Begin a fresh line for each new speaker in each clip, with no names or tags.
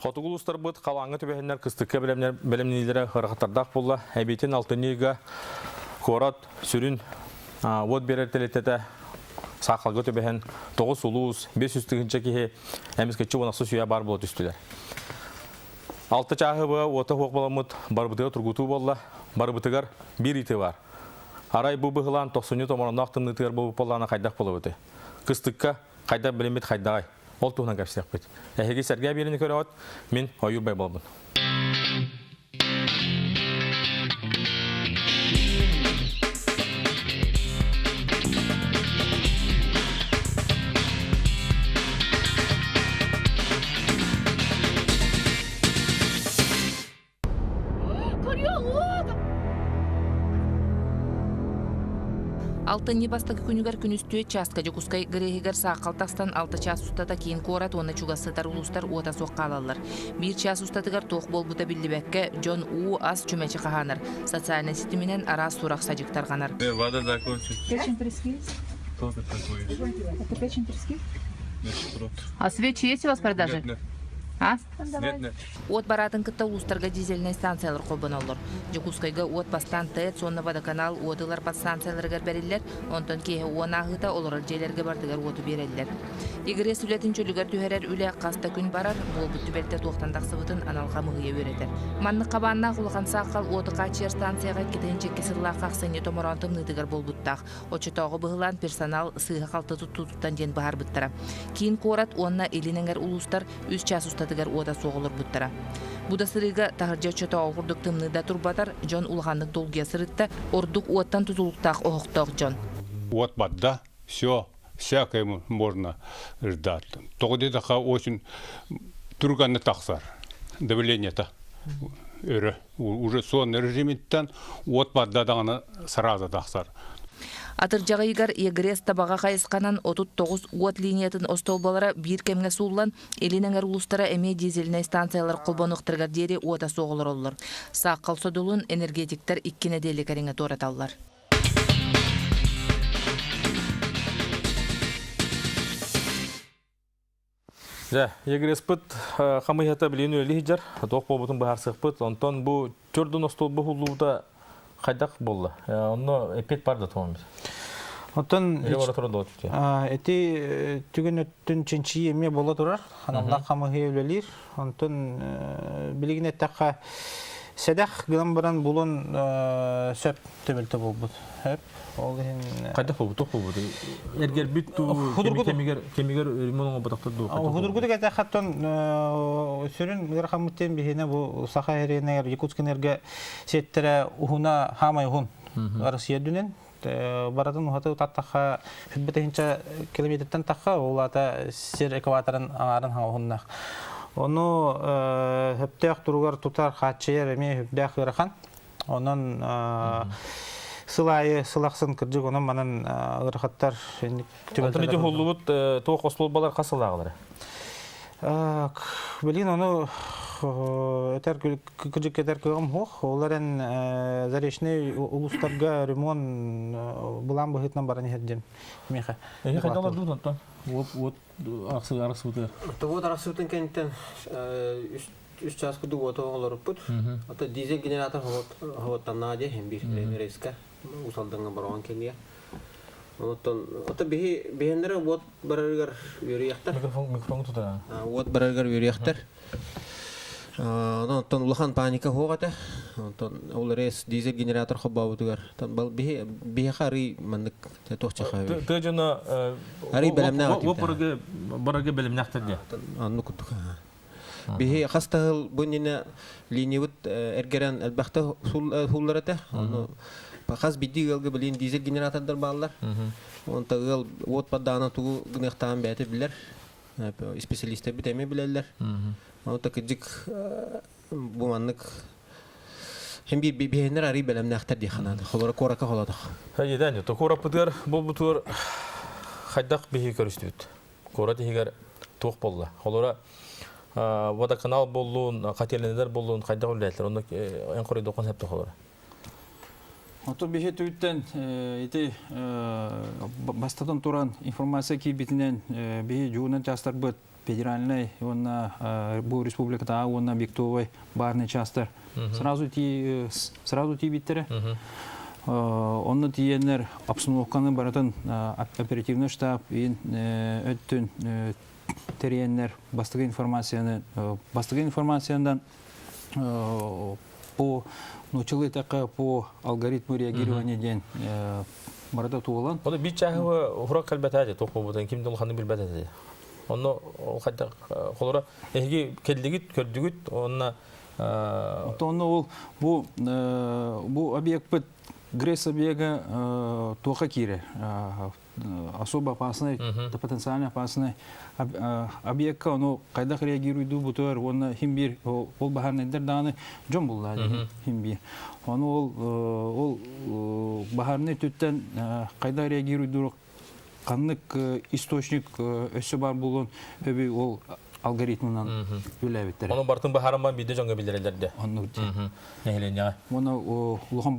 Хотугу улуустарбыт халааҥҥа түбэһэннэр кыстыкка бэлэмнииллэрэ ыарахаттардаах буолла. Эбиитин алтынньыга куорат сүрүн уот биэрэр тэрилтэтэ саахалга түбэһэн 9 улуус 500 тыһыынча киһи эмискэччи уонахсы сүйэ баар буола түстүлэр. Алта чааһы быа уота суох буоламмыт барыбытыгар тургутуу буолла. Барыбытыгар биир ыйытыы баар. Арай бу быһылаан тохсунньу томороонноох тымныытыгар буолбут буоллаҕына хайдах буолабытый? Кыстыкка хайдах билиммит хайдаҕай? Ол туһунан кэпсиэхпит. Эһиги сэргээ биэриини көрөҕүт, мин Ойуур Байбалбын.
Алтынньы бастакы күнүгэр күнүстүө чааска Дьокуускай ГРЭһигэр саахал тахсан алта чаас устата киин куорат уонна чугас сытар улуустар уота суох хаалаллар. Биир чаас устатыгар туох буолбута биллибэккэ, дьон уу, ас, чүмэчи хаһаанар. Социальнай ситиминэн араас сурах-садьык тарҕанар.
Вода закончится.
Печень трески?
Кто это такой?
Это печень трески?
А свечи есть у вас в продаже?
Нет, нет.
А?
Нет, нет.
Уот бараатын кытта улуустарга дизельнай станциялар холбоноллор. Дьокуускайга уот бастаан ТЭЦ уонна водоканал уот ылар подстанцияларыгар бэриллэр, онтон киэһэ уон ааһыыта олорор дьиэлэргэ барытыгар уоту биэрэллэр. ИГРЭС үлэтин чөлүгэр түһэрэр үлэ хас да күн барар, буолбут түбэлтэ туохтан тахсыбытын анал хамыыһыйа үөрэтэр. Маннык хабааннаах улахан саахал уоту хааччыйар станцияҕа 2002 сыллаахха ахсынньы томороон тымныытыгар буолбуттаах. Оччотооҕу быһылаан персонал сыыһа-халты туттуутуттан диэн быһаарбыттара. Киин куорат уонна Илин эҥэр улуустар үс чаас устатыгар уота суох олорбуттара. Бу да сырыыга таһырдьа оччотооҕу курдук тымныы да турбатар, дьон улаханнык долгуйа сырытта, ордук уоттан тутулуктаах оһохтоох дьон.
Уот барда, все, всякое можно ждать. Тоҕо диэтэххэ очень түргэнник тахсар давлениета өрө уже сон режимиттэн уот барда даҕаны сразу тахсар.
Атырдьах ыйыгар ЕГРЭС Табаҕа хайысханан 39 уот линиятын остуолбалара биир кэмҥэ сууллан, Илин эҥэр улуустара эмиэ дизельнэй станциялар холбонуохтарыгар диэри уота суох олороллор. Сааххал содулун энергетиктэр икки нэдиэлэ кэриҥэ туораталлар.
Дьэ, ЕГРЭСпыт хамыыһата билигин үлэлии сылдьар, туох буолбутун быһаарсыахпыт. Онтон бу төрдүн остуолба уһуллубута хайдах буолла? Онно эппиэт бар да туһаммыт.
Оттон ити түгэн өттүн чинчийии эмиэ буола турар. Аналлаах хамыыһыйа үлэлиир. Онтон билигин эттэххэ сэдэх гынан баран булун сөп түбэлтэ буолбут. Сөп. Ол иһин
Хайдах буолбут, туох буолбут? Эргэрбит туу кэмигэр кэмигэр ремонт оҥорботохтор дуу?
Худургутук этэххаттан сүрүн ыарахаммыт диэн биһиэнэ бу Саха Эренегэр Якутскэнерго сиэттэрэ уһуна хаамай уһун Россия үрдүнэн барытын уһаты утаттахха 100 километртан тахха ол аата сир экваторын аҥаарын хаҥа уһуннаах. Ону хөптөөх туругар тутар хааччыйар эмиэ хүпдээх ыарахан. Онон сыл аайы сыл ахсын кырдьык онон манан ыарахаттар
Онтон ити уһуллубут туох ослуолбалар хас сыллааҕылара?
Билигин ону этэр кырдьык этэр кыаҕым суох. Ол эрэн Заречный улуустарга ремонт былаан быһыытынан баран иһэр диэн миэхэ.
Эһи хайдах олордугут онтон? Уот уот арахсыбытыгар.
Уот арахсыбытын кэнниттэн үс чаас курдук уоту олоруппут. Ото дизель генератор хоботтаннаҕа дии иһин биир рейска Уус Алдаҥҥа Бороҕон кэлиэ. Онтон ото биһи биһэннэрэ уот барарыгар үөрүйэхтэр.
Микрофон микрофон тутаа.
Уот барарыгар үөрүйэхтэр. Онтон улахан паника суох этэ. Онтон ол рейс дизель генератор холбообутугар биһи биһиэхэ арый маннык туох чаха.
Тыа дьоно
арый бэлэмнээх
уот барыгы барыгы бэлэмнээхтэр диye.
Оннук курдук. Биһи хас да сыл бу иннинэ линиябыт эргэрэн элбэхтэ сууллар этэ. Ону хас биирдии ыалга билигин дизель генератордар бааллар. Онто ыал уот бардаҕына тугу гыныахтааҕын бэйэтэ билэр. Исписэлиистэрбит эмиэ билэллэр. Онто кырдьык бу маннык Хим биир биһиэннэр арый бэлэмнээхтэр дии ханаан. Холоро куоракка холотох.
Хайдaan, куораппытыгар буолбутугар хайдах биһиги көрүстүбүт? Куорат иһигэр туох буолла? Холоро водоканал буоллун, котельныйдар буоллун хайдах үлэлээтилэр? Онно эн хоруйдуоххун сөп холоро.
Оту биһи түгүттэн ити бастатан туран информация киирбитинэн биһи дьуунан чаастарбыт. федеральный уонна бу республикатааҕы уонна объектовай баарный частар сразу ти сразу тиийбиттэрэ. Онно тиийэннэр обстановканы барытын оперативный штаб иин өттүн тэрийэннэр бастакы информацияны бастакы информациянан по нууччалыы эттэххэ по алгоритму реагирования диэн барыта туолан.
Оны биир чааһы урок кэлбэтэ туох буолбутун ким да улаханнык билбэт этэ. Онно хайдах холоро эһиги кэллигит көрдүгүт онно
Онно ол бу бу объекпыт ГРЭС объега туоха киирэр особо опасный, потенциально опасный объекка ону хайдах реагируйдуу бутуар уонна хим биир ол баһаарнайдар даҕаны дьон булла хим биир. Ону ол ол баһаарнай түттэн хайдах реагируйдуур ханнык источник өссө бар буолуон өбүй ол алгоритмынан үлээбиттэр.
Ону бартын баһаарыман биирдэ дьоҥҥо биллэрэллэр
Оннук
нэһилиэнньэҕэ.
Уонна улахан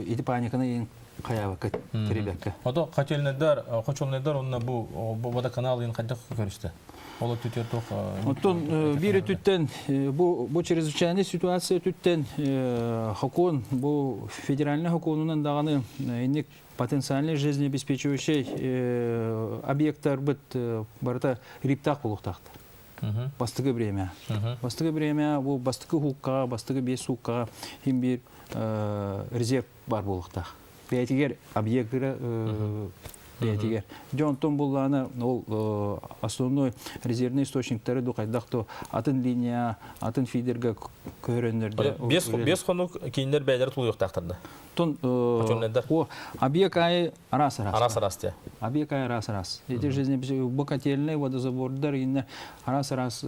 ити паниканы хайаабакка тэрийбэккэ.
Ото котельнайдар, хочолнайдар онно бу водоканал ин хайдах көрүстэ? Ол өттүтүгэр туох
Оттон биир өттүттэн бу бу чрезвычайный ситуация өттүттэн хокуон бу федеральный хокуонунан даҕаны инник потенциальный жизнеобеспечивающий объекттарбыт барыта риптаах буолуохтаахтар. Бастакы время. Бастакы время бу бастакы хууккаҕа, бастакы биэс сууккаҕа хим биир резерв бар буолуохтаах. Бэйэтигэр объектыра бэйэтигэр. Дьэ онтон буллаана ол основной резервный источниктары ду хайдах то атын линия, атын фидерга көһөрөннөрдө.
Бес хонук кинилер бэйэлэрэ тулуйуохтаахтар да.
Тон о объект айы раз раз.
Раз раз те.
Объект айы раз раз. Эти жизни бу котельный водозабордар инне раз раз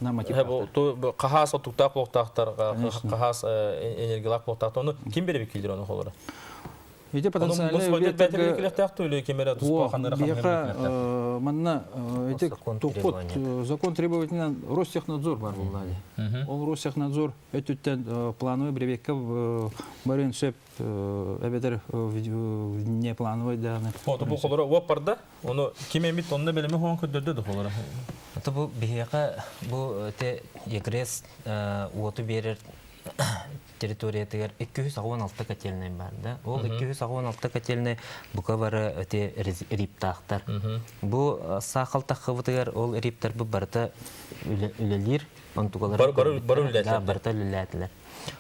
норматив.
Бу хаһаас оттуктаах буолуохтаахтар, хаһаас энергиялаах буолуохтаахтар. Ону ким беребит килдир ону холора?
Ити потенциальный Манна ити туппут закон требовательно Ростехнадзор бар буллади. Ол Ростехнадзор өттүттэн плановый бревекка барын сөп эбэтэр не плановый дааны.
Бу холоро уоп барда. Ону ким эмит онно бэлэми хоон көрдөрдө да холоро.
Это бу биһиэхэ бу те ЕГРЭС уоту биэрэр территориятыгар 216 котельнай бар да. Ол 216 котельнай бука бары өте риптаахтар. Бу саахал таххыбытыгар ол риптар бу барыта үлэлиир. Онтугалар
бары үлэлээтилэр.
Барыта үлэлээтилэр.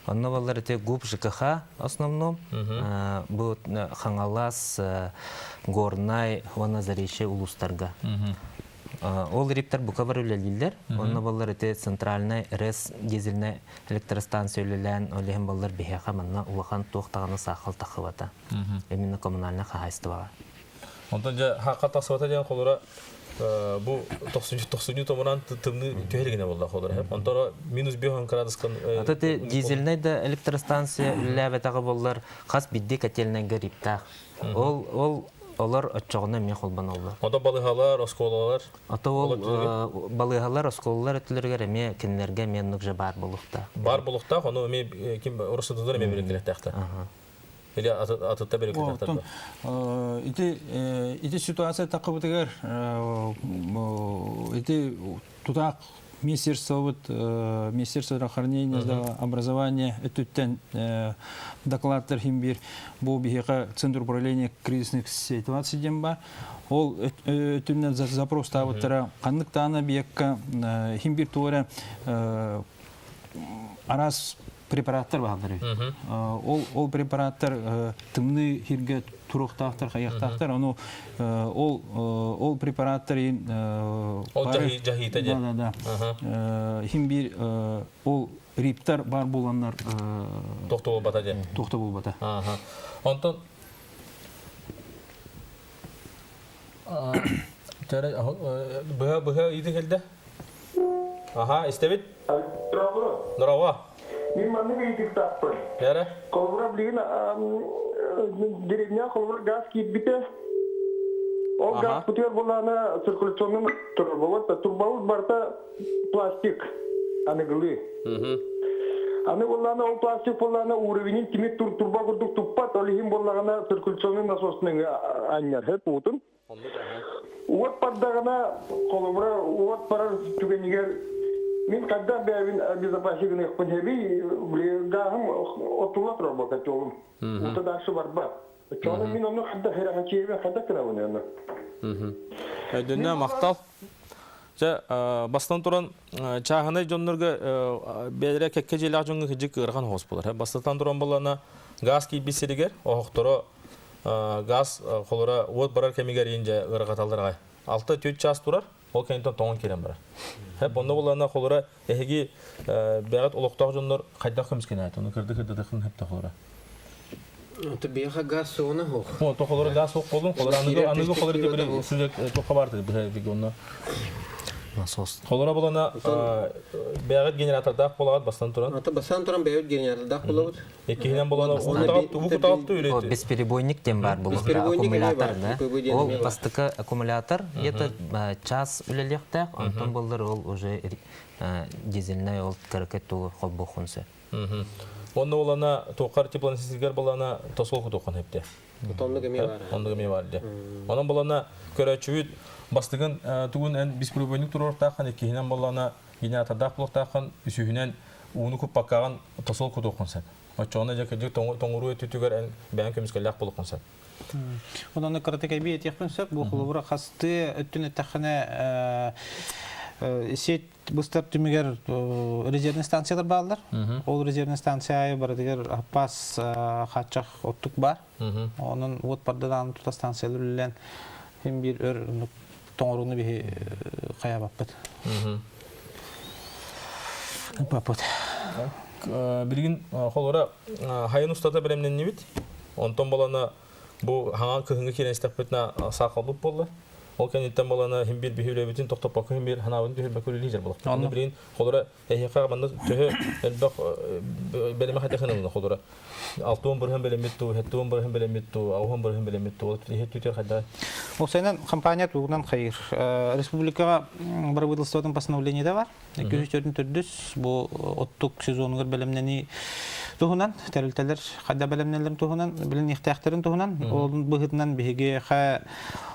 Онно баллар ити ГУП ЖКХ основном бу Хаҥалас, Горнай уонна Заречье улуустарга. Ол риптер бука бар үлэлииллэр. Онно баллар ити центральный РЭС дизельная электростанция үлэлээн, ол иһин баллар биһиэхэ манна улахан туох даҕаны саахал таххыбата. Именно коммунальное хаһаайыстыбаҕа.
Онтон дьэ хахха тахсыбата диэн холура бу тохсунньу томунан тымныы түһэригинэ буолла холура. Онтон минус 5 градускан
Ата те дизельнай да электростанция үлэлээбэтэҕэ буоллар хас бидди котельнайга риптаах. Ол ол олор оччоҕуна эмиэ холбоноллор.
Ото балыһалар, оскуолалар.
Ото ол балыыһалар, оскуолалар өттүлэригэр эмиэ кинилэргэ эмиэ оннук же баар буолуохтаах.
Баар буолуохтаах, ону эмиэ ким Росстатыгар эмиэ билиҥҥилэхтээхтэр. Или атытта билиҥҥилэхтэр.
Ити ити ситуация таххыбытыгар ити тутаах министерствобыт министерство здравоохранения образования өттүттэн докладтар хим биир бу биһиэхэ центр управления кризисных ситуаций диэн бар ол өттүнэн запрос таабыттара ханнык дааны объекка хим биир туора араас препараттар бааллар эбит. Ол ол препараттар тымныы сиргэ туруохтаахтар, хайыахтаахтар. Ону ол ол препараттар иин
Ол дьаһыыта
Да, да, да. Хим биир ол риптар бар буоланнар
Тохто буолбата диэн.
Тохто буолбата.
Онтон быһа быһа ыйытыы кэлдэ. Аха, истэбит?
Дорообо.
Дорообо.
Мин маннык ыйытыктаахпын.
Бэрэ?
Холобура, билигин деревня холобура газ киирбитэ. Ол газ бутугар буоллаҕына циркуляционный турбалар, турбабыт барыта пластик аныгылыы. Аны буоллаҕына ол пластик буоллаҕына уровенин тимир турба курдук туппат, ол иһин буоллаҕына циркуляционный насосный анньар, хэп уутун. Уот бардаҕына, холобура, уот барар түгэнигэр мин хайдах бэйэбин обезопасить гыныахпын сөбүй? Били гааһым оттулла турар буо котелум. Уута дальше барбат. Оччоҕуна мин ону хайдах ирэхэчиэбин хайдах гынабын ону?
Өйдөннө махтал. Дьэ, бастан туран чааһынай дьоннорго бэйэлэрэ кэккэ дьиэлээх дьоҥҥо кыдьык ыарахан оһос буолар. Бастатан туран буоллаҕына газ киирбит сиригэр оһохторо газ холура уот барар кэмигэр иин дьэ ыарахаталлар аҕай. 6-4 чаас турар, ол кэнниттэн тоҥон киирэн барар. Хэп онно буоллаҕына холура эһиги бэҕэт олохтоох дьоннор хайдах көмүскэнээт, ону кырды-кырдатыхын хэпте холура.
Ото биэхэ газ суона суох.
О, то холура газ суох болун, холура аныгы аныгы холура били сүлек туохха баар быһа онно
Насос.
Холура булана бэҕэт генератордаах буолаҕат бастан туран.
Ата бастан туран бэйэбит генератордаах буолабыт.
Иккиһинэн булана уу кутаҕыт үлэти.
Бесперебойник диэн баар буолуохтаах аккумулятор да. Ол бастакы аккумулятор где-то час үлэлиэхтээх, онтон боллар ол уже дизельнай ол кыракый тугу холбуоххун сөп.
Онно булана туоххар теплоносителгэр булана тосол кутуоххун сөптө.
Оннук эмиэ бар.
Оннук эмиэ бар дии. Онон булана көрөөччүбүт бастыгын тугун эн бесперебойник туруортааххын иккиһинэн булана генератордаах буолуохтааххын үсүһүнэн ууну куппаккаҕын тосол кутуоххун сөп. Оччоҕуна дьэ кырдьык тоҥоруу өттүтүгэр эн бэйэҥ көмүскэллээх буолуоххун сөп.
Онон кыратык эбии этиэхпин сөп. Бу холобура хастыы өттүн эттэххинэ сеть быстар түмүгэр резервный станциялар бааллар. Ол резервный станция аайы барытыгар аппаас хааччах оттук баар. Онон уот бардадаан тута станциялар үлэлээн син биир өр тоҥорууну биһи хайаабаппыт. Ыппаппыт.
Билигин холура хайын устата бэлэмнэннибит. Онтон болана бу хаҥан кыһыҥҥы киирэн истэхпитинэ саахалбыт буолла. Ол кэнниттэн болана хим бир биһи үлэбитин тохтоппокко хим бир ханаабын түһүрбэккэ үлэлии болуохпут. Онно билигин холура эһиэхэ манна төһө элбэх бэлэми хатыхын ылына холура алтуон бырыһын бэлэммит туу, хеттуон бырыһын бэлэммит туу, ауһун бырыһын бэлэммит туу, иһит түтер хайда.
Ол компания тугунан хайыр. Республикаҕа бырабыыталыстыбатын постановлениета бар. 204 бу оттук сезонугар бэлэмнэнии туһунан, тэрилтэлэр хайда бэлэмнэлэрин туһунан, билиниэхтээхтэрин туһунан, ол быһыытынан биһиги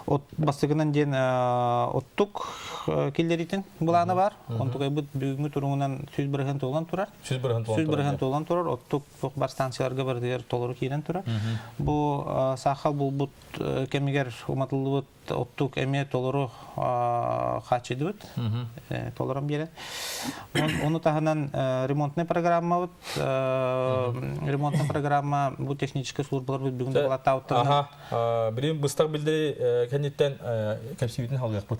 от бастакынан диэн оттук киллэритин былаана бар. Онтукайбыт бүгүҥҥү туругунан 100% туолан турар.
100%
туолан турар. Оттук туох бар станцияларга барытыгар толору киирэн турар. Бу саахал булбут кэмигэр уматыллыбыт оттук эмиэ толору хааччыйдыбыт, толорон биэрэн. Ону таһынан ремонтный программабыт, ремонтный программа бу техническэй службаларбыт бүгүн дакылааттаабыттарынан.
Аха, билим быстах билдери кэнниттэн кэпсиибитин халыахпыт.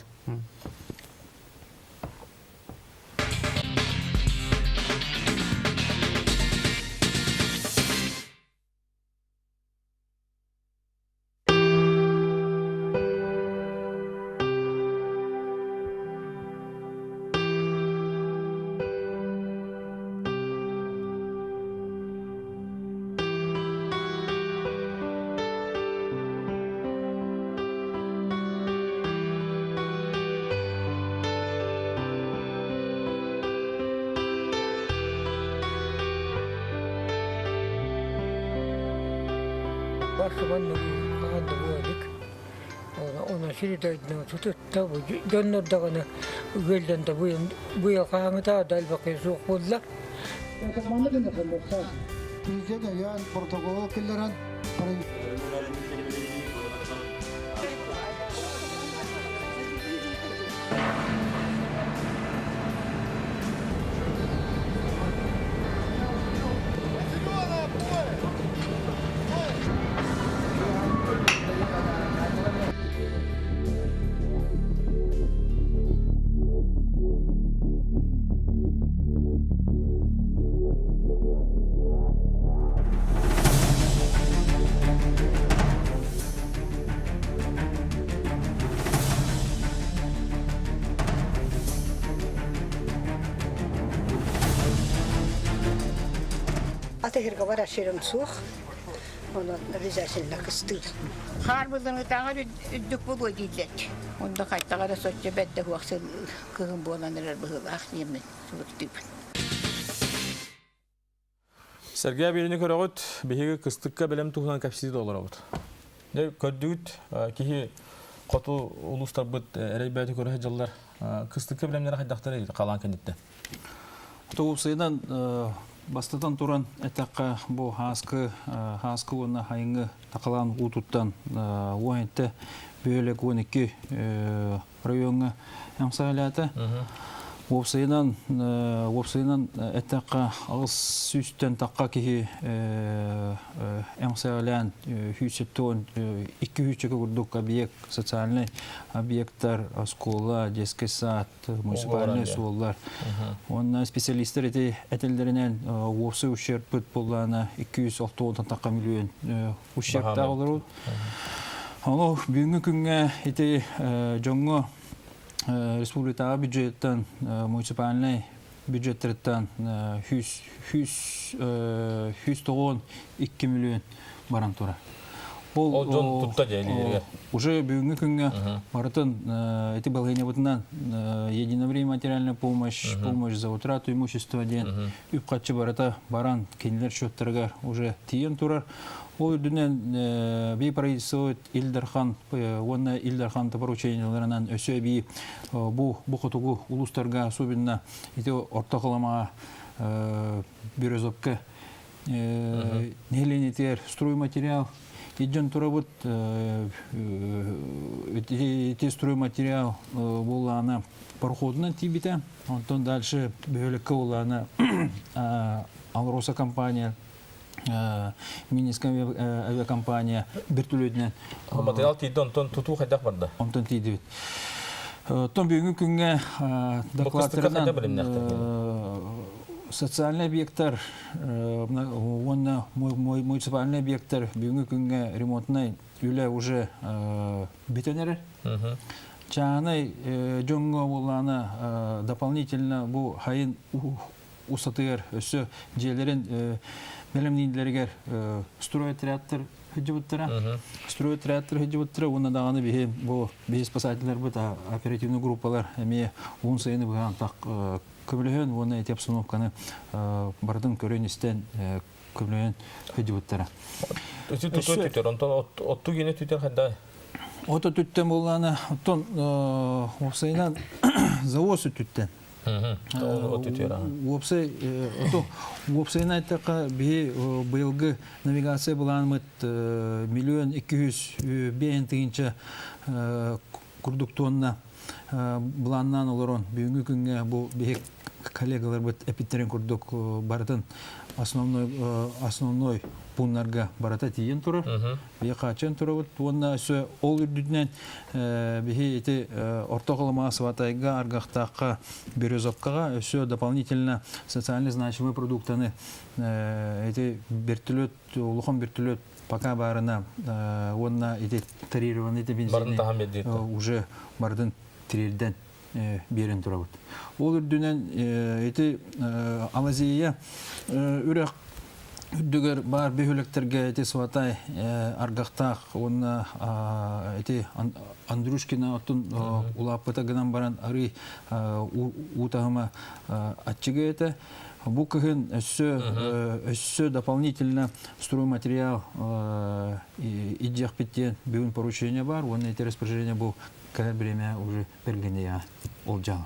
Барсыбан Онон сири дойдуна тутутта дьоннор даҕаны ыаллан да быйыл хаһааҥҥыта да элбэх суох буолла.
Президент өйөөн протоколу киллэрэн
Атыһырга барар сирим суох. Онон обязательно кыстыыр.
Хаар былыргытааҕар үрдүк буолуо дииллэр. Онно хайтаҕа эрэ соччо бэрдэ суох сыл кыһын буолан эрэр быһыылаах диэммин сылыктыыбын.
Сэргээ биэриини көрөҕүт, биһиги кыстыкка бэлэм туһунан кэпсии да олоробут. Дьэ, көрдүгүт, киһи хоту улуустарбыт эрэй бөтө көрө дьыллар кыстыкка билэмнere хайдахтар халаан кэнниттэн.
Тоҕусыйынан бастатан туран эттэххэ бу хааскы хааскы уонна хайыҥы такалаан уутуттан уонетте бөөлөк 12 райоҥҥа эмсаалаата. Уопсайынан уопсайынан эттэххэ аҕыс сүүстэн тахха киһи эмсэҕэлээн 172 сүүсчэкэ курдук объект социальный объекттар, оскуола, детский сад, муниципальный суоллар. Уонна специалистер ити этэллэринэн уопсай ущерб буоллаана 260 тахха миллион ущербтаах олорут. Ону бүгүҥҥү күҥҥэ ити дьоҥҥо республикаҕа бюджеттан муниципальный бюджеттарыттан 192 миллион баран турар.
Ол дьон тутта дьэ
Уже бүгүҥҥү күҥҥэ барытын ити балаһыанньабытынан единовременная материальная помощь, помощь за утрату имущества диэн үп-харчы барыта баран кинилэр счеттарыгар уже тиийэн турар. Ол үрдүнэн би правительство Ил Дархан уонна Ил Дархан поручениеларынан өссө эбии бу бу хотугу улуустарга особенно ити орто халымаҕа Березовка нэһилиэнньэтигэр стройматериал идьон турабыт ити стройматериал буоллаҕына пароходунан тиийбитэ онтон дальше бөһүөлэккэ буоллаҕына Алроса компания Мининская авиакомпания бөртөлүөтүнэн
материал тиийдэ онтон тутуу хайдах барда
онтон тиийдибит Оттон бүгүҥҥү күҥҥэ докладтарынан социальный объекттар уонна муниципальный объекттар бүгүҥҥү күҥҥэ ремонтнай үлэ уже бүтэн эрэр. Чааһынай дьоҥҥо буоллаҕына дополнительно бу хайын устатыгар өссө дьиэлэрин бэлэмнииллэригэр стройотрядтар сылдьыбыттара. Стройотрядтар сылдьыбыттара уонна даҕаны биһи бу биһи спасателлэрбит оперативный группалар эмиэ уһун сайыны быһаан так көмөлөһөн уонна эти обстановканы барытын көрөн-истэн көмөлөһөн сылдьыбыттара.
Түтүр түтөр, онтон отту гине түтөр хайда?
Ото түттен болланы, оттон уопсайынан завоз түттен. Уопсай уопсайынан айтаққа биһи быйылгы навигация былаанымыт миллион 205 тыһыынча курдук тонна былааннаан олорон бүгүҥҥү күҥҥэ бу биһи коллегаларбыт эпиттерин курдук барытын основной основной пуннарга барыта тиийэн турар. Биһи хааччан турабыт уонна өссө ол үрдүнэн биһи ити орто Халымаҕа Сватайга, Аргахтаахха, Березовкаҕа өссө дополнительно социально значимый продуктаны эти вертолет, улахан вертолет пока баарына уонна ити тарированный бензини уже бардын тириэрдэн биэрэн турабыт. Ол үрдүнэн ити Алазия үрэх үрдүгэр баар бөһүөлэктэргэ ити Сватай аргахтаах уонна ити Андрюшкина оттон улааппыта гынан баран арый уу таһыма аччыгы этэ. Бу кыһын өссө өссө дополнительно стройматериал идиэхпит диэн бүгүн поручение бар уонна ити распоряжение бу кэлэр бириэмэ уже бэргэнийэ ол дьаһал.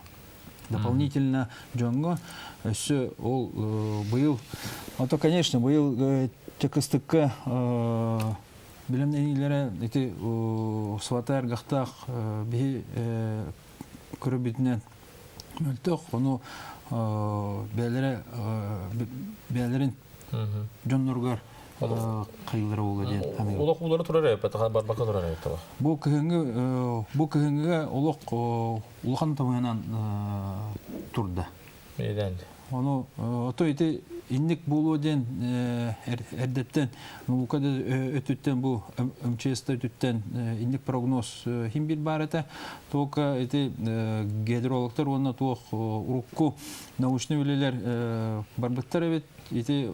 Дополнительно дьоҥҥо өссө ол быйыл, а то, конечно, быйыл кыстыкка билэмнэниилэрэ ити сватай аргахтаах биһи көрөбүтүнэн мөлтөх, ону бэйэлэрэ бэйэлэрин дьонноругар хайылара буолуо диэн саныыбын.
Олох уулара турар эбит, барбакка турар эбит
Бу кыһыҥҥы бу кыһыҥҥыга олох улахан тамыһынан турда. Ону ото ити инник буолуо диэн эрдэттэн наука да өттүттэн бу МЧС өттүттэн инник прогноз хим бир бар этэ. Только ити гидрологтар уонна туох урукку научный үлэлэр барбыттар эбит. Ити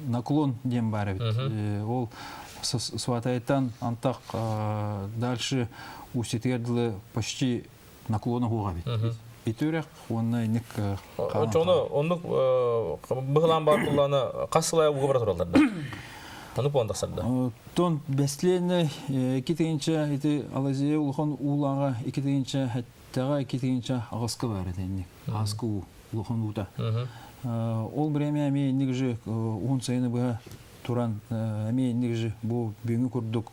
наклон диэн баар эбит. Ол сватайтан антах дальше устьетыгар дылы почти наклона хуга эбит. Ити үрэх уонна инник
Очону оннук быһылаан баар буллаана хас сылай ууга бара тураллар да? Ону буолан тахсарда.
Тон бэстилиэннэй 2 тыһыынча ити Алазия улахан уулааҕа 2 тыһыынча эттэҕэ 2 тыһыынча аҕыска баар этэ инник. Ааскы уу, улахан уута. Ол время эмиэ инник же уһун сайыны быһа туран эмиэ инник же бу бүгүҥҥү курдук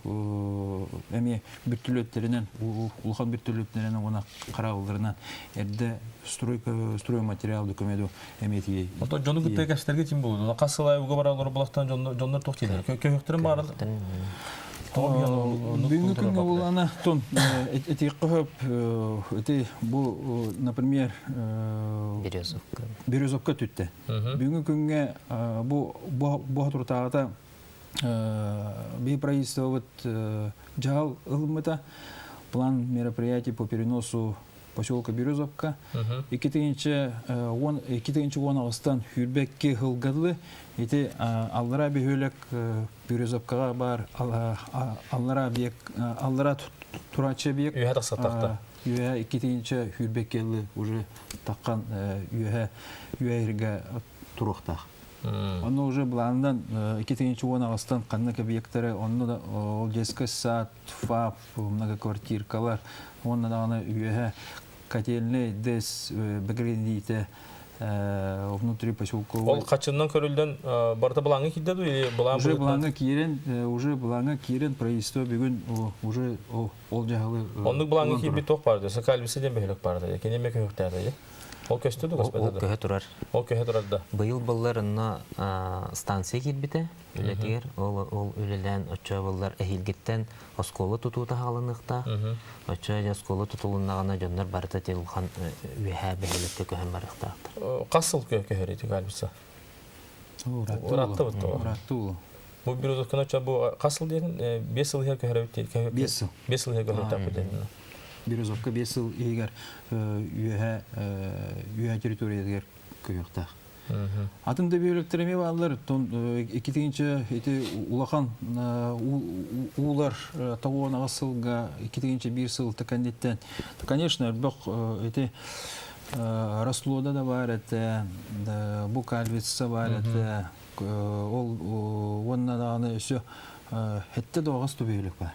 эмиэ бүртүлүөттэринэн улахан бүртүлүөттэринэн уонна хараабылларынан эрдэ стройматериал докуменtu эмиэ тиийэ.
Онтон дьону кытта кэпсэтэргэ ким буолуо? Хас сыл айылга бараллар булахтан дьоннор туох дииллэр? Көһөхтөрүн баарал
Бүгүҥҥү күҥҥэ булана тон этиэххэ хөп ити бу например
Березовка
Березовка түттэ. Бүгүҥҥү күҥҥэ бу бу туртааҕыта би правительствобыт дьаһал ылыммыта план мероприятий по переносу поселка Березовка 2010 аҕыстан сүүрбэкки сылга ити аллара бөһүөлэк Березовкаҕа баар аллара объект аллара турааччы объект
үөһэ тахсаттахта
үөһэ 2022 жылы уже таққан үөһэ үөһэ туруохтаах. Онно уже былаанынан 2010 аҕыстан ханнык объекттары онно да ол детский сад, ФАП, многоквартиркалар, уонна даҕаны үөһэ котельный ДЭС бэгэргэнниитэ внутри поселковой.
Ол хачыннан көрүлдөн барыта былааҥҥа киирдэ дуу или былаан
Уже былааҥҥа киирэн, уже былааҥҥа киирэн правительство бүгүн уже ол дьаһалы
Оннук былааҥҥа киирбит туох баар Сакальбиса диэн бөһүөлэк баар да. Кини эмэ көһүөхтээх Ол көстө ду
Ол көһө турар.
Ол көһө турар да.
Быйыл быллар онно станция киирбитэ үлэтигэр. Ол ол үлэлээн оччо быллар эһиилгиттэн оскуола тутуута хаалыныахтаах. Оччо дьэ оскуола тутулуннаҕына дьоннор барыта улахан үөһээ бөһүөлэккэ көһөн барыахтаахтар.
Хас сыл көһөр ити Кальбиса?
Ыраатта
Ыраатта Бу Березовканы оччо бу хас сыл диэн 5 сыл иһэр көһөрөбүт
5 сыл.
5 сыл иһэр көһөрөбүт диэн.
Березовка 5 сыл иһигэр үөһэ үөһэ территориятыгар көһүөхтээх. Атын да бөһүөлэктэр эмиэ бааллар. Тон 2 тыһыынча ити улахан уулар 98 сылга 2001 сыл кэнниттэн конечно элбэх ити Рослода да баар этэ, бу Кальвица баар этэ, ол уонна даҕаны өссө хетте доҕас бөһүөлэк баар.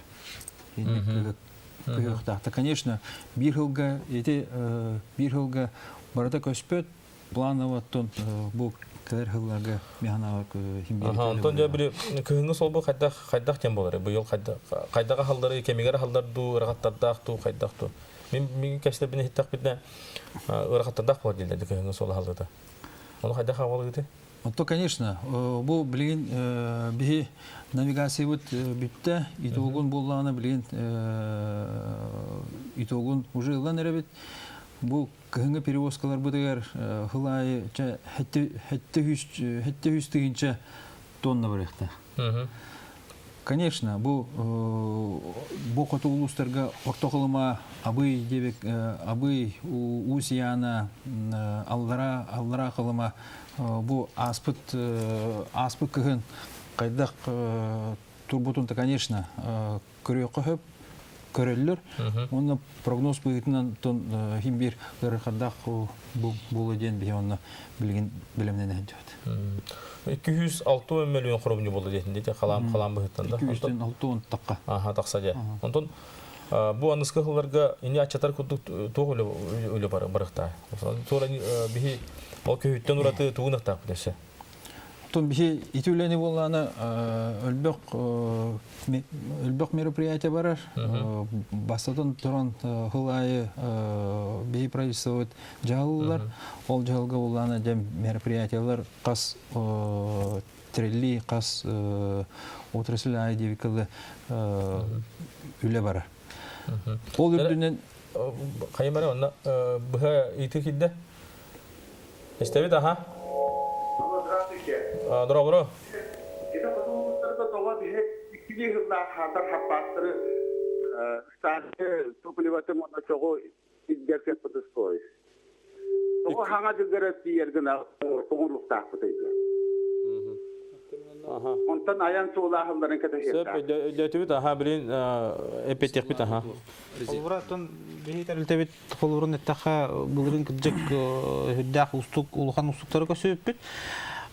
Көһүөхтаахта. Конечно, биир сылга ити биир сылга барыта көспөт, плановаттан бу кэлэр сылларга механаға
Онтон дьэ били кыһыҥҥы суолбу хайдах хайдах диэн буолар быйыл хайдах хайдах аһаллары кэмигэр аһаллар дуу ыарахаттардаах дуу хайдах дуу мин мин кэпсэтэбин иһиттэхпитинэ ыарахаттардаах буолар дииллэр кыһыҥҥы суол аһаллыыта ону хайдах аҕалыыты
Ото, конечно, бу билигин биһи навигациябыт бүттэ, итогун буоллаҕына билигин итогун уже ылан эрэбит. Бу кыһыҥҥы перевозкаларбытыгар сыл аайы 700 тыһыынча тонна барыахтаах. Конечно, бу бу хоту улуустарга Орто Халыма, Абый диэбик, Абый, Уус-Яна, Аллара, Аллара Халыма бу ааспыт ааспыт кыһын хайдах турбутун конечно көрүөххэ сөп көрөллөр. Уонна прогноз быһыытынан тон хим биир ыарахандаах буолуо диэн биһи онно билигин билэмнэнэ сылдьабыт.
260 миллион хоромньу буолла диэтин дии халаан халаан быһыттан да.
260 тахха.
Аха тахса дии. Онтон бу аныскы сылларга ини аччатар курдук туох үлэ үлэ барыахтаа. Туора биһи ол көһүттэн ураты тугун ахтаахпыт өссө.
Оттон биһи ити үлэни буоллаана өлбөх өлбөх мероприятие барар. Бастатан туран сыл аайы биһи правительствобыт дьаһаллар. Ол дьаһалга буоллаана дьэ мероприятиялар хас трелли хас отрасль аайы диэбиккэ үлэ барар. Ол үрдүнэн
Хайымара онно быһа ыйытыы киирдэ. Истэбит аха.
Здравствуйте.
Дорооборо.
Это хотугулуктарга тоҕо биһи иккилии сыллаах хаатар хаппаастары станция топливатын уонна чоҕу илдьэр кыахпытыской. Тоҕо хаҥа дьылгара тиийэр гына оҥоруохтаахпытый? Онтон айан суолааһылларын
кэтэһиэхтээх. Сөп, өйдөөтүбүт, аха, билин эппиэттиэхпит, аха.
Холобура, оттон биһи тэрилтэбит холобурун эттэххэ, былырыын кырдьык үрдээх устук, улахан устуктары көрсүбүппүт.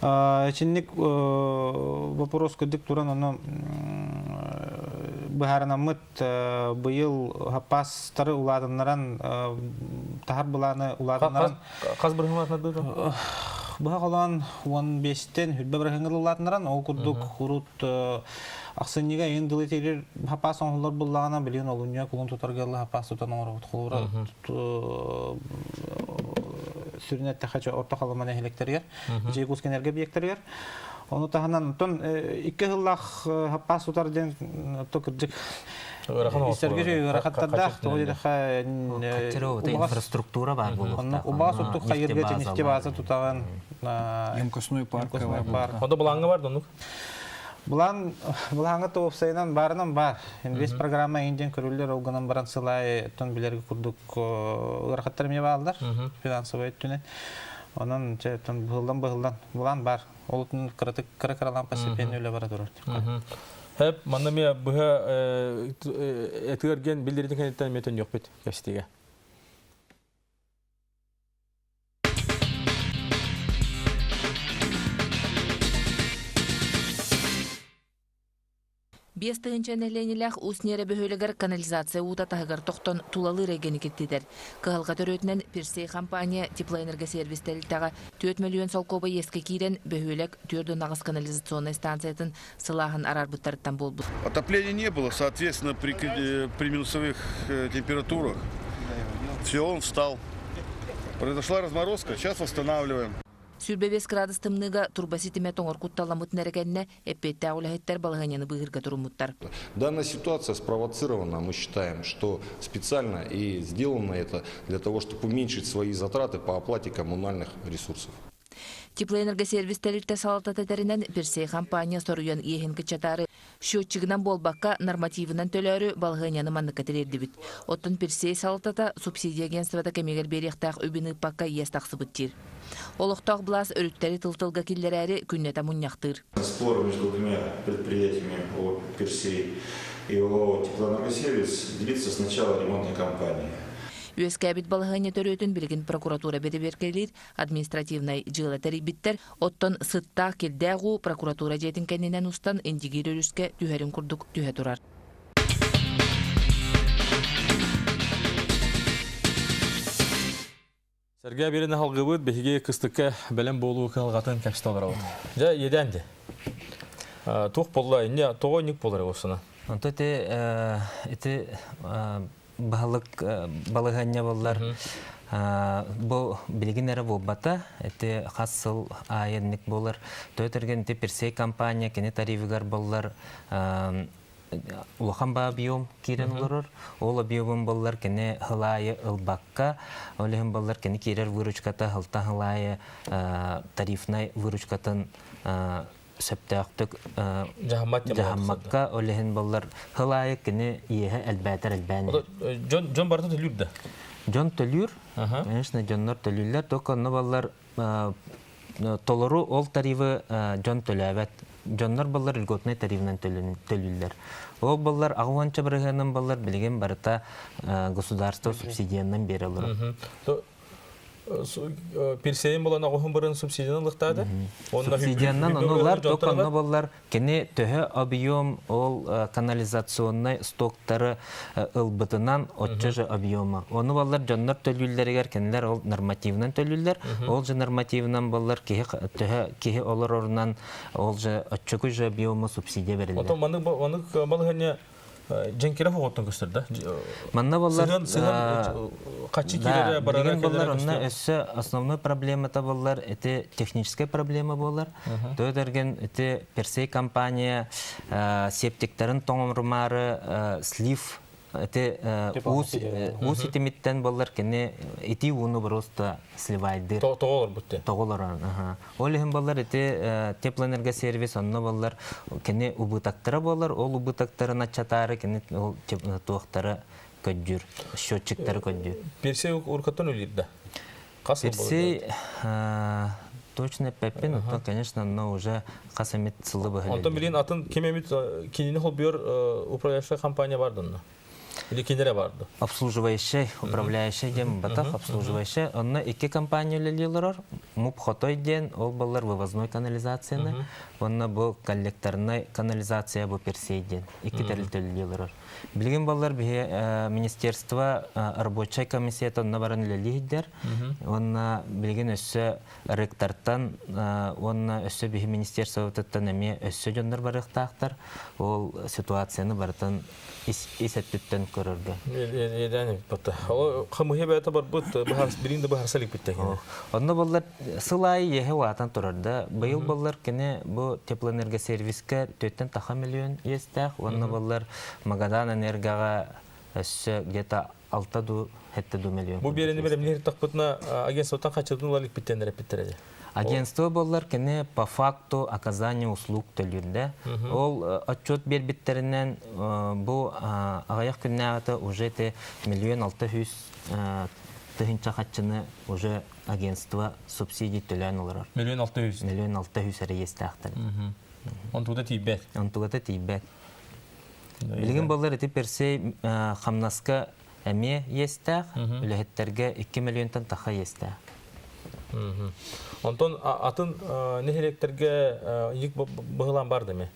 Итинник вопрос кырдык туран ону быһаарынаммыт быйыл хаппаастары улаатыннаран таһар былааны улаатыннаран
хас бырыһын улаатыннарбыт?
Быһа холоон 15-тен хүрбэ бырыһыҥҥа улаатыннаран ол курдук урут ахсынньыга ыйын дылы тиэрир хаппаас оҥоһуллар буллаҕына билигин олунньуга кулун тутарга ылла хаппаас тутан оҥоробут холобура сүрүн эттэххэ орто халыма нэһилиэктэригэр Якутскай энергообъектарыгар. Ону таһынан, оттон икки сыллаах хаппаас тутар диэн то кырдьык Истэргэ ыарахаттардаах, тоҕо диэтэххэ
инфраструктура бар буолуохтаах.
Убаҕас оттук хайырга нефтебаза тутаҕын.
Емкостной парк.
Онто былааҥҥа бар донук?
Былаан былааҥҥа уопсайынан баарынан бар. Инвест программа индиэн көрүллэр ол гынан баран сылай оттон билэргэ курдук ыарахаттар эмиэ бааллар финансовай өттүнэн. Онон чэ быһыллан-быһыллан булан бар. Ол кыратык кыра-кыралаан постепенно үлэ бара турар.
Хэп, манна эмиэ быһа этыгар биллэритин кэнниттэн эмиэ төннүөхпүт кэстигэ.
5000 нэһилиэнньэлээх Уус Ньиэрэ бөһүөлэгэр канализация уута таһыгар тохтон тулалыыр эйгэни киртитэр. Кыһалҕа төрүөтүнэн Персей компания теплоэнергосервис тэрилтэҕэ 4 мөлүйүөн солкуобай иэскэ киирэн, бөһүөлэк 48 канализационнай станциятын сылааһын араарбыттарыттан буолбут.
Отопления не было, соответственно, при минусовых температурах все, он встал. Произошла разморозка, сейчас восстанавливаем.
25 градус тымныыга турба ситимэ тоҥор кутталламмытын эрэ кэннэ эппиэттээх үлэһиттэр балаһыанньаны быыһыырга туруммуттар.
Данная ситуация спровоцирована, мы считаем, что специально и сделано это для того, чтобы уменьшить свои затраты по оплате коммунальных ресурсов.
Теплоэнергосервис тэрилтэ салалтата тэринэн Персей компания соруйан иэһин кыччатаары счетчигынан буолбакка нормативынан төлөөрү балаһыанньаны манныкка тириэрдибит. Оттон Персей салалтата субсидия агентствота кэмигэр биэриэхтээх үбүн ыыппакка иэс тахсыбыт диир. Олохтоох былаас өрүттэри тыл-тылга киллэрээри күннэтэ мунньахтыыр.
Спор между двумя предприятиями ООО «Персей» и ООО «Теплоэнергосервис» длится с начала ремонтной кампании.
Үөскээбит балаһыанньа төрүөтүн билигин прокуратура бэрэбиэркэлиир, административнай дьыала тэрийбиттэр, оттон сыттаах кирдээх уу прокуратура дьиэтин кэннинэн устан Индигиир өрүскэ түһэрин курдук түһэ турар.
Сэргээ биэрин аһалгыбыт биһиги кыстыкка бэлэм буолуу кыһалҕатын кэпсэтэ олоробут. Дьэ, иэдээн дии. Туох буолла, инне тоҕо инник буолар осуна?
Онто ити ити баһылык балаһыанньа боллар бу билигин эрэ буолбата ити хас сыл аайы инник буолар төтөргөн ити Персей компания кини тарифыгар боллар улахан ба объем киирэн олорор. Ол объемун боллар кини хылаайы ылбакка, ол иһин боллар кини киирэр выручката хылта хылаайы тарифнай выручкатын сөптөөхтүк дьаһаммакка ол иһин боллар хылаайы кини иэһэ элбээтэр элбээн
Дьон дьон барыта төлүүр да?
Дьон төлүүр. Конечно, дьоннор төлүүллэр. Только онно баллар толору ол тарифы дьон төлөөбөт. Дьоннор баллар льготнай тарифынан төлүүллэр. Ол баллар аҕыс бырыһыанын баллар билигин барыта государство субсидиянан биэрэ олорор.
Персейин болан оҕоһун барын субсидиянан лыхтаата.
Субсидиянан онулар только онно боллар Кини төһө объем ол канализационнай стоктары ылбытынан оччо же объема. Ону баллар дьоннор төлүүллэригэр кинилэр ол нормативынан төлүүллэр. Ол же нормативынан баллар киһи төһө киһи олорорунан ол же оччоку же объема субсидия бериллэр.
Отон маннык маннык балыһыня дьэҥкирэ хоҕоттон көстөр да?
Манна боллар
хаччы киирэрэ барара
боллар онно өссө основной проблемата боллар эти техническая проблема боллар. Төдөрген эти Персей компания септиктарын тоҥорумаары слив эти уу ситимиттен боллар кини ити ууну просто сливайдыр.
Тоҕолор бутте.
Тоҕолор Ол иһин боллар ити теплоэнергосервис онно боллар кини убытактара болар, ол убытактарын аччатаары кини ол туохтара көддүүр, счетчиктары көддүүр.
Персей уркаттан үлир да?
Персей точно эппэппин, оттон, конечно, но уже хас эмит сылы быһа.
Онтон билин атын ким эмит кинини холбуйар управляющая компания бар донно? Или кинилere барды?
Обслуживающий, управляющий диэн батах, обслуживающий. Онно икки компания үлэлии олорор. МУП Хотой диэн, ол баллар вывозной канализацияны, уонна бу коллекторнай канализация бу Персей диэн. Икки тэрилтэ үлэлии олорор. Билигин баллар биһи министерство рабочай комиссията онно баран үлэлииһиддэр. Уонна билигин өссө ректортан уонна өссө биһи министерствотыттан эмиэ өссө дьоннор барыахтаахтар. Ол ситуацияны барытын ис ис өттүттэн көрөргө.
Эдэн бата. Ол хамыһы бэйэтэ барбыт быһар билин да быһарса иликпиттэ.
Онно боллар сыл аайы иэһэ улаатан турар да. Быйыл боллар кини бу теплоэнергосервискэ төттен таха миллион иэстээх. Уонна боллар Магадан энергоҕа өссө где-то алта ду хетте ду миллион.
Бу биэрэни бэлэмниир тахпытына агентствоттан хаччытын ыла иликпиттэн эрэппиттэр эдэ.
Агентство боллар кини по факту оказания услуг төлүүрдэ. Ол отчет биэрбиттэринэн бу аҕыйах күннээҕитэ уже те 1 600 000 хаччыны уже агентство субсидий төлөөн олорор.
1 600 000.
1 600 000 эрэ иэстээхтэр.
Онтугата тиийбэт.
Онтугата тиийбэт. Билигин боллар ити Персей хамнаска эмиэ иэстээх, үлэһиттэргэ 2 миллионтан таха иэстээх.
Онтон атын нэһилиэктэргэ иик быһылаан бар дами?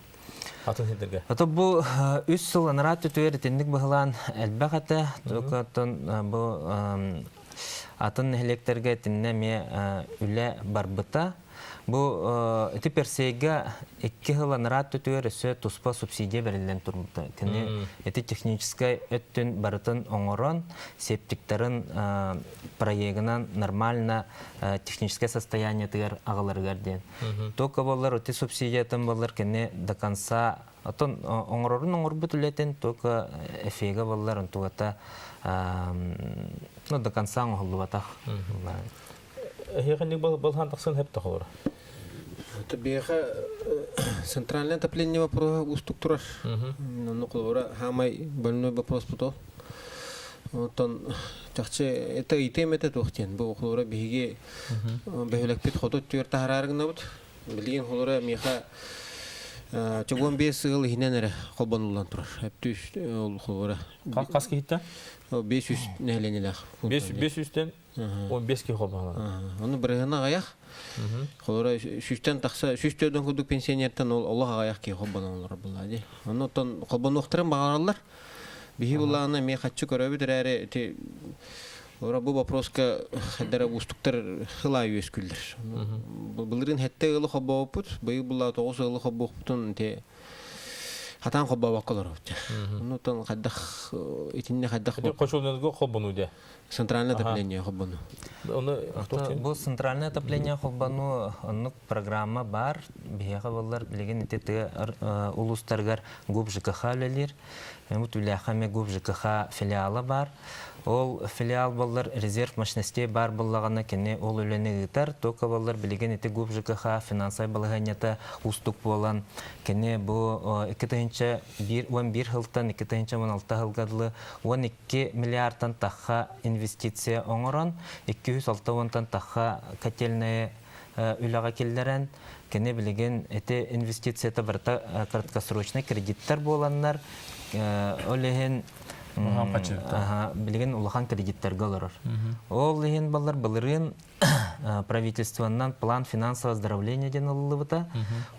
Атын сирдэргэ.
Ото бу үс сыл анараа түтүгэр итинник быһылаан элбэх этэ. Оттон бу атын нэһилиэктэргэ итиннэ эмиэ үлэ барбыта. Бу ити Персейгэ икки сыл анараа өттүгэр өссө туспа субсидия бэриллэн турбута. Кини ити техническэй өттүн барытын оҥорон, септиктарын проегынан нормально техническое состояниетыгар аҕаларыгар диэн. Только боллар ити субсидиятын боллар кини до конца оттон оҥорорун оҥорбут үлэтин только эфига боллар онтугата ну до конца оҥоһуллубатах.
Эһиэхэ балхан тахсан хэп тахалар.
Биэхэ центральное отопление вопроса уустук турар. Онно холобура хаамай больной вопрос бутол. Оттон чахчы это ыйтыам этэ туох диэн. Бу холобура биһиги бөһүөлэкпит хоту өттүгэр таһараары гынабыт. Билигин холобура миэхэ чогуон биэс сыл иһинэн эрэ холбонуллан турар. Өптүүс ол холобура.
Хас киһиттэн?
500 нэһилиэнньэлээх.
500-тэн 15 киһи холбоһолор.
Ону бырыһына аҕыйах. Холобура сүүстэн тахса 104 курдук пенсионертан ол олох аҕыйах киһи холбоноллор буолла дии. Ону оттон холбонуохтарын баҕараллар. Биһи булааны эмиэ хаччы көрөбүт эрээри ити Ора бу вопроска хайдара уустуктар хылаа үөскүүллэр. Былырыын хэтте ыалы холбооппут, быйыл булла тоҕус ыалы холбоохпутун ити хатаан холбообокко олоробут. Оннуттан хайдах итиннэ хайдах
Хочулнарга холбонуу дии.
Центральное отопление холбону.
Бу центральное отопление холбону оннук программа бар. Биһиэхэ боллар билигин ити тыа улуустарыгар ГУП ЖКХ үлэлиир. Бу Түлээххэ эмиэ ГУП ЖКХ филиала бар. Ол филиал боллар резерв мощностей бар буллаҕына кини ол үлэни ыытар. Только боллар билигин ити ГУП ЖКХ финансовай балаһыанньата уустук буолан кини бу 2011 сылтан 2016 сылга дылы 12 миллиардтан тахха инвестиция оҥорон, 260-тан тахха котельная үлэҕэ киллэрэн, кини билигин ити инвестицията барыта краткосрочный кредиттэр буоланнар, ол иһин билигин улахан кредиттэргэ олорор. Ол иһин баллар былырыын правительствоннан план финансового оздоровления диэн ылыллыбыта.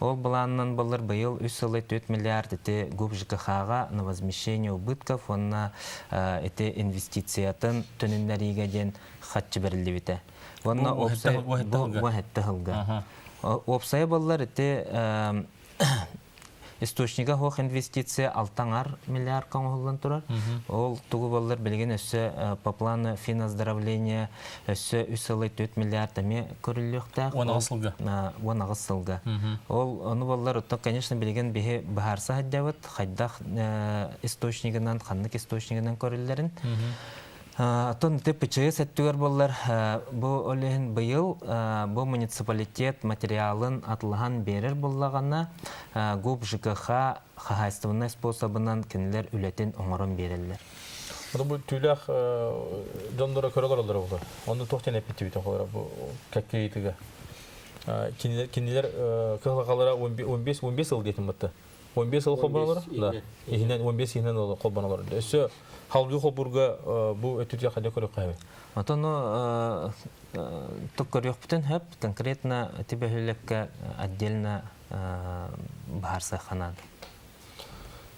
Ол планынан баллар быйыл үс сылы 4 миллиард ити ГУП ЖКХ-га на возмещение убытков уонна ити инвестициятын төнүннэриигэ диэн хаччы бэриллибитэ. Уонна уопсай бу хэтте сылга. Уопсайа баллар ити источнига суох инвестиция алтаҥар миллиардка оҥоһуллан турар. Ол тугу боллар билигин өссө по плану финоздоровления өссө үс сылы 4 миллиард эмиэ көрүллүөхтээх.
18 сылга.
18 сылга. Ол ону боллар оттон конечно билигин биһи быһаарса сылдьабыт хайдах источнигынан ханнык источнигынан көрүллэрин. Оттон ити ПЧС өттүгэр буоллар, бу ол иһин быйыл бу муниципалитет материалын атылаһан биэрэр буоллаҕына, ГУП ЖКХ хаһаайыстыбаннай способынан кинилэр үлэтин оҥорон биэрэллэр.
Ону бу түүлээх дьонноро көрө олороллор буолар. Онно туох диэн эппиттибит оҕолоро бу кэккэ Кинилэр кыһалҕалара 15 15 сыл диэтим бытта. 15 сыл холбонулар? Да. Иһинэн 15 иһинэн холбонулар. Өссө халгы холбурга бу өттүтүгэр хайда көрүөххэ эбит?
Отону тук көрүөхпүтүн хөп, конкретно ити бөһүөлэккэ отдельно баһарсыахха наада.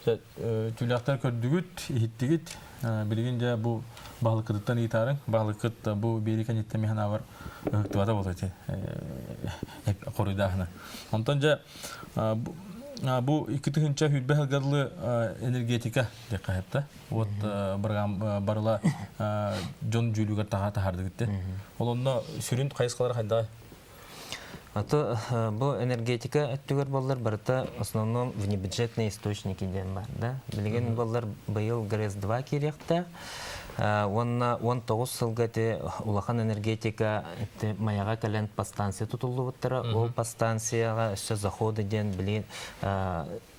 Түүлээхтэр көрдүгүт, иһиттигит. Билигин дьэ бу баһылыккытыттан ыйытаарыҥ. Баһылыккыт бу биэри кэнниттэн миһэн аабар ыһыктыбата буолуо ити хоруйдааһына. Онтон дьэ бу 2020 сылга дылы энергетика диэххэ сөп Вот барыла дьон дьүүлүгэр таһаа таһаардыгыт. Ол онно сүрүн хайысхалара хайдаа?
А бу энергетика өттүгэр боллар барыта основном внебюджетные источники диэн бар да. Билигин боллар быйыл ГРЭС-2 киириэхтээх. Уонна 19 сылга ити улахан энергетика Майаҕа кэлэн подстанция тутуллубуттара. Ол подстанцияҕа өссө заходы диэн билигин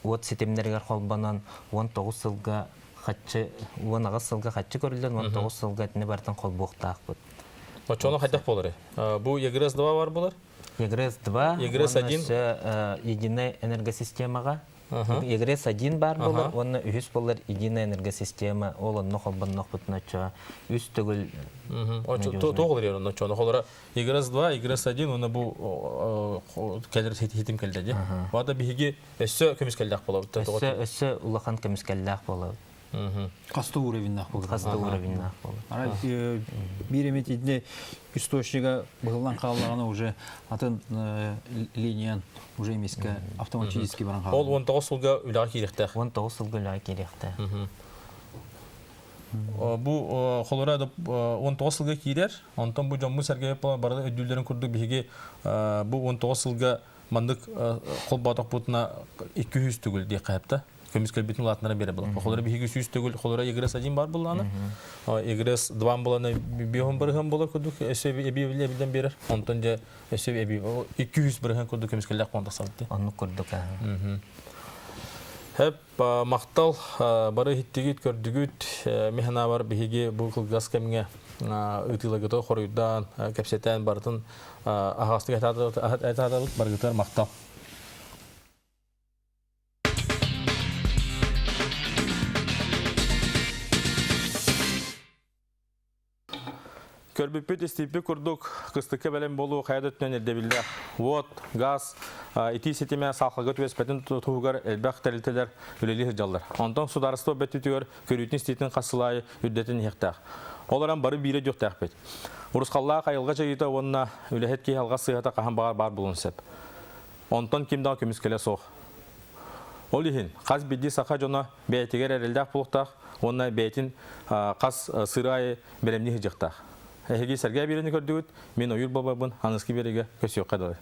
уот ситимнэригэр холбонон 19 сылга хаччы 18 сылга хаччы көрүллэн 19 сылга итини барытын холбуохтаахпыт.
Оччону хайдах буолар? Бу ЕГРС-2 бар буолар?
ЕГРС-2
ЕГРС-1
единая энергосистемаҕа ЕГРС-1 баар буолар уонна үһүс буолар единая энергосистема ол онно холбоннохпутуна оччо үс төгүл
Тоҕо олорор онно оччону холора ЕГРС-2, ЕГРС-1 уонна бу кэлэр хитим кэлдэ дии. Баата биһиги өссө көмүскэллээх буолабыт.
Өссө өссө улахан көмүскэллээх буолабыт.
Хаста уровеннаах буолар.
Хаста уровеннаах буолар.
Арай биир эмит итини источнига быһыллан хааллаҕына уже атын линиян уже эмискэ автоматически баран хаалар.
Ол 19 сылга үлэҕэ киириэхтээх.
19 сылга үлэҕэ киириэхтээх.
Бу холоро 19 сылга киирэр. Онтон бу дьоммут сэргэбит буолан бары өйдүүллэрин курдук биһиги бу 19 сылга маннык холбоотохпутуна 200 төгүл диэххэ сөп көмүскэлбитин улаатынара биэрэ буолар. Холоро биһиги 100 төгүл холоро ЕГРС 1 бар буллаана. ЕГРС 2 булана биһон барыһан болар курдук өссө эби эбилден берер. Онтон же өссө эби 200 барыһан курдук көмүскэллээх буолан тахсабыт.
Оннук курдук.
Хеп махтал бары иһиттигит, көрдүгүт. Механабар биһиги бу кылгас кэмҥэ ыытыылагыты хоруйдаан, кэпсэтэн барытын аһаҕастык этаатабыт баргытыгар махтал. Көрбүппүт, истиппит курдук, кыстыкка бэлэм буолуу хайа да өттүнэн ирдэбиллээх. Уот, газ, итии ситимэ саахалга түбэспэтин туһугар элбэх тэрилтэлэр үлэлии сылдьаллар. Онтон судаарыстыба бөттүтүгэр көрүүтүн-истиитин хас сыл аайы үрдэтин иһиэхтээх. Ол эрэн бары биирэ дьүөхтээхпит. Урусхаллаах айылҕа дьайыыта уонна үлэһит киһи алҕас сыыһата хаһан баҕар баар буолуон сөп. Онтон ким даҕаны көмүскэлэ суох. Ол иһин хас биирдии саха дьоно бэйэтигэр эрэллээх буолуохтаах уонна бэйэтин хас сырыы аайы бэлэмнии сылдьыахтаах. Эһиги Сэргээ биэрэни көрдүгүт, мин ойуур бабабын Аныскы биэрэгэ көсүөххэ дылы.